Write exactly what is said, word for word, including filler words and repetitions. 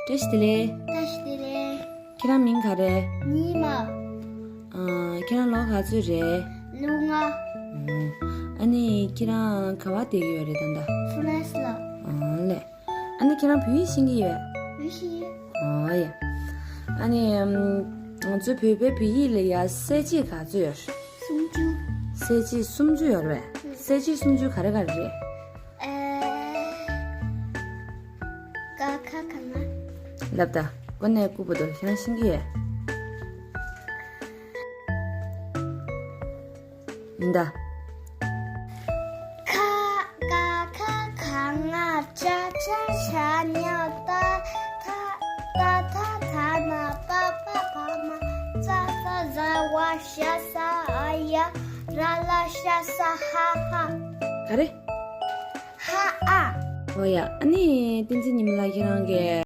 བཀྲ་ཤིས་བདེ་ལེགས། བཀྲ་ཤིས་བདེ་ལེགས། ཁྱེད་རང་མིང་ག་རེ། ཉི་མ། ཨ། ཁྱེད་རང་ལོ་ག་ཚོད་རེད། ལོ་ལྔ། ཨ་ནི་ཁྱེད་རང་ག་པར་བསྡད་ཀྱི་ཡོད་རེད་ད་ལྟ། ཧྥ་རན་སི་ལ། ཨ་ལས། ཨ་ནི་ཁྱེད་རང་བོད་ཡིག་ཤེས་ཀྱི་ཡོད། བོད་ཡིག་ཤེས་ཡོད། ཨོ་ཡ། ཨ་ནི་ཨམ། ང་ཚོའི་བོད་པའི་བོད་ཡིག་ལ་ཡ་གསལ་བྱེད་ག་ཚོད་ཡོད། སུམ་ཅུ། གསལ་བྱེད་སུམ་ཅུ་ཡོད་རེད། གསལ་བྱེད་སུམ་ཅུ་ག་རེ་ག་རེ་རེད། ཨེ། ཀ་ཁ་ག་ང་། ལབ་ད། ཀོ་ནས་ཀུ་བུ་དོ་ཤང་ཤིང་གི་ཡོད། ཡིན་ད། ཁ་ཀ་ཁ་ག་ང་ཅ་ཆ་ཤ་ཉ་ཏ་ཐ་ཏ་ཐ་ཐ་ན་པ་པ་བ་མ་ཙ་ཙ་ཟ་བ་ཤ་ས་ཨ་ཡ་ར་ལ་ཤ་ས་ཧ་ཧ། ག་རེ། ཧ་ཨ། ཨོ་ཡ། ཨ་ནི་བསྟན་འཛིན་ཉི་མ་ལགས་ཁྱེད་རང་གིས།